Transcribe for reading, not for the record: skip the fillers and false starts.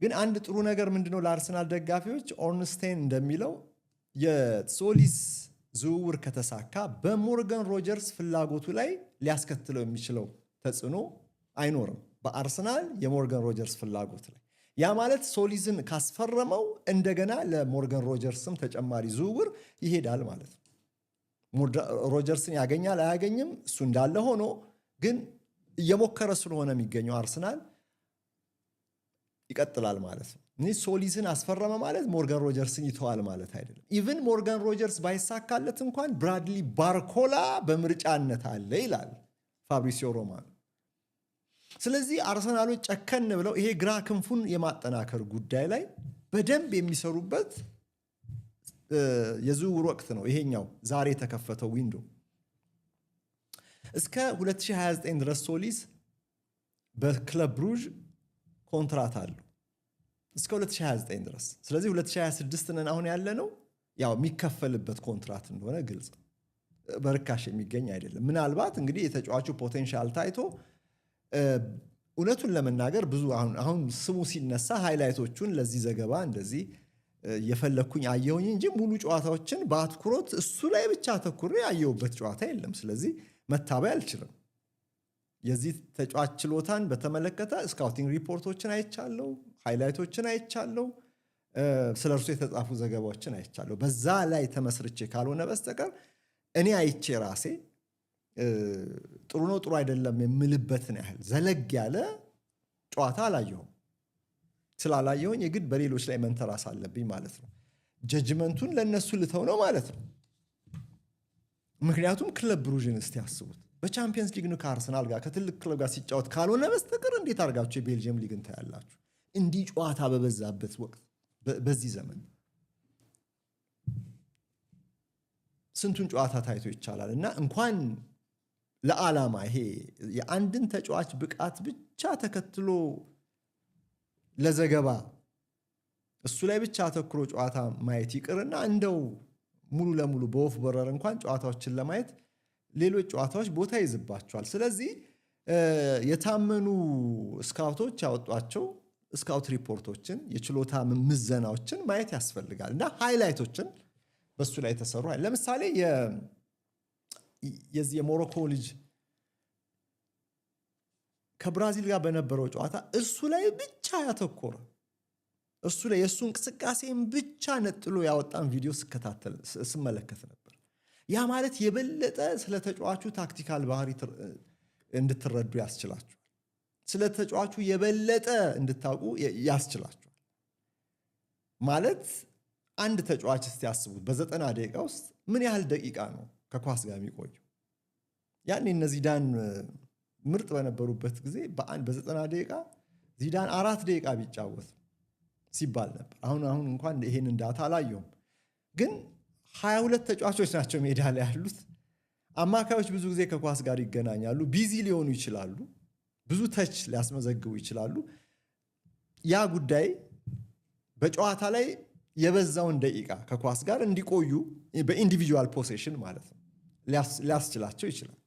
ግን አንድ ጥሩ ነገር ምንድነው ለአርሰናል ደጋፊዎች፣ ኦርንስቴን እንደሚለው የሶሊስ ዝውውር ከተሳካ በሞርጋን ሮጀርስ ፍላጎቱ ላይ ሊያስከትለው የሚችለው ተጽዕኖ አይኖርም፣ በአርሰናል የሞርጋን ሮጀርስ ፍላጎት ላይ። ያ ማለት ሶሊዝን ካስፈረመው እንደገና ለሞርጋን ሮጀርስም ተጨማሪ ዝውውር ይሄዳል ማለት ነው። ሮጀርስን ያገኛል አያገኝም እሱ እንዳለ ሆኖ ግን እየሞከረ ስለሆነ የሚገኘው አርሰናል ይቀጥላል ማለት ነው። እኒህ ሶሊስን አስፈረመ ማለት ሞርጋን ሮጀርስን ይተዋል ማለት አይደለም። Even ሞርጋን ሮጀርስ ባይሳካለት እንኳን ብራድሊ ባርኮላ በምርጫነት አለ ይላል ፋብሪሲዮ ሮማኖ። ስለዚህ አርሰናሎች ጨከን ብለው ይሄ ግራ ክንፉን የማጠናከር ጉዳይ ላይ በደንብ የሚሰሩበት የዝውውር ወቅት ነው ይሄኛው ዛሬ የተከፈተው window። እስከ 2029 ድረስ ሶሊስ በክለብ ብሩዥ ኮንትራት አለው እስከ 2029 ድረስ። ስለዚህ 2026 ነን አሁን ያለ ነው። ያው የሚከፈልበት ኮንትራት እንደሆነ ግልጽ፣ በርካሽ የሚገኝ አይደለም። ምናልባት እንግዲህ የተጫዋቹ potential ታይቶ፣ እውነቱን ለመናገር ብዙ አሁን ስሙ ሲነሳ highlight ኦቹን ለዚህ ዘገባ እንደዚህ የፈለግኩኝ አየሁኝ እንጂ ሙሉ ጨዋታዎችን በአትኩሮት እሱ ላይ ብቻ አተኩሬ ያየሁበት ጨዋታ የለም። ስለዚህ መታበይ አልችልም። የዚህ ተጫዋች ችሎታን በተመለከተ scouting ሪፖርቶችን አይቻለው፣ highlight ኦችን አይቻለው፣ ስለ እርሱ የተጻፉ ዘገባዎችን አይቻለሁ። በዛ ላይ ተመስርቼ ካልሆነ በስተቀር እኔ አይቼ ራሴ ጥሩ ነው ጥሩ አይደለም የምልበትን ያህል ዘለግ ያለ ጨዋታ አላየሁም። ስላላየሁኝ የግድ በሌሎች ላይ መንተራስ አለብኝ ማለት ነው። Judgment ኡን ለእነሱ ልተው ነው ማለት ነው። ምክንያቱም ክለብ ብሩዥን እስቲ ያስቡት፣ በቻምፒየንስ ሊግ ነው ከአርሰናል ጋር ከትልቅ ክለብ ጋር ሲጫወት ካልሆነ በስተቀር እንዴት አድርጋችሁ የቤልጅየም ሊግን ታያላችሁ? እንዲህ ጨዋታ በበዛበት ወቅት በዚህ ዘመን ስንቱን ጨዋታ ታይቶ ይቻላል? እና እንኳን ለዓላማ ይሄ የአንድን ተጫዋች ብቃት ብቻ ተከትሎ ለዘገባ እሱ ላይ ብቻ አተኩሮ ጨዋታ ማየት ይቅርና እንደው ሙሉ ለሙሉ በወፍ በረር እንኳን ጨዋታዎችን ለማየት ሌሎች ጨዋታዎች ቦታ ይይዝባቸዋል። ስለዚህ የታመኑ ስካውቶች ያወጧቸው ስካውት ሪፖርቶችን፣ የችሎታ ምዘናዎችን ማየት ያስፈልጋል እና highlight ኦችን በሱ ላይ የተሰሩ፣ ለምሳሌ የዚህ የሞሮኮ ልጅ ከብራዚል ጋር በነበረው ጨዋታ እሱ ላይ ብቻ ያተኮረ፣ እሱ ላይ የእሱ እንቅስቃሴን ብቻ ነጥሎ ያወጣን ቪዲዮ ስከታተል ስመለከት ነበር። ያ ማለት የበለጠ ስለ ተጫዋቹ tactical ባህሪ እንድትረዱ ያስችላችኋል። ስለ ተጫዋቹ የበለጠ እንድታውቁ ያስችላችኋል። ማለት አንድ ተጫዋች እስቲ ያስቡት፣ በ90 ደቂቃ ውስጥ ምን ያህል ደቂቃ ነው ከኳስ ጋር የሚቆዩ? ያኔ እነ ዚዳን ምርጥ በነበሩበት ጊዜ በ90 ደቂቃ ዚዳን 4 ደቂቃ ቢጫወት ሲባል ነበር። አሁን አሁን እንኳን ይሄንን data አላየሁም፣ ግን 22 ተጫዋቾች ናቸው ሜዳ ላይ ያሉት። አማካዮች ብዙ ጊዜ ከኳስ ጋር ይገናኛሉ፣ busy ሊሆኑ ይችላሉ፣ ብዙ touch ሊያስመዘግቡ ይችላሉ። ያ ጉዳይ በጨዋታ ላይ የበዛውን ደቂቃ ከኳስ ጋር እንዲቆዩ በ individual possession ማለት ነው ሊያስችላቸው ይችላል።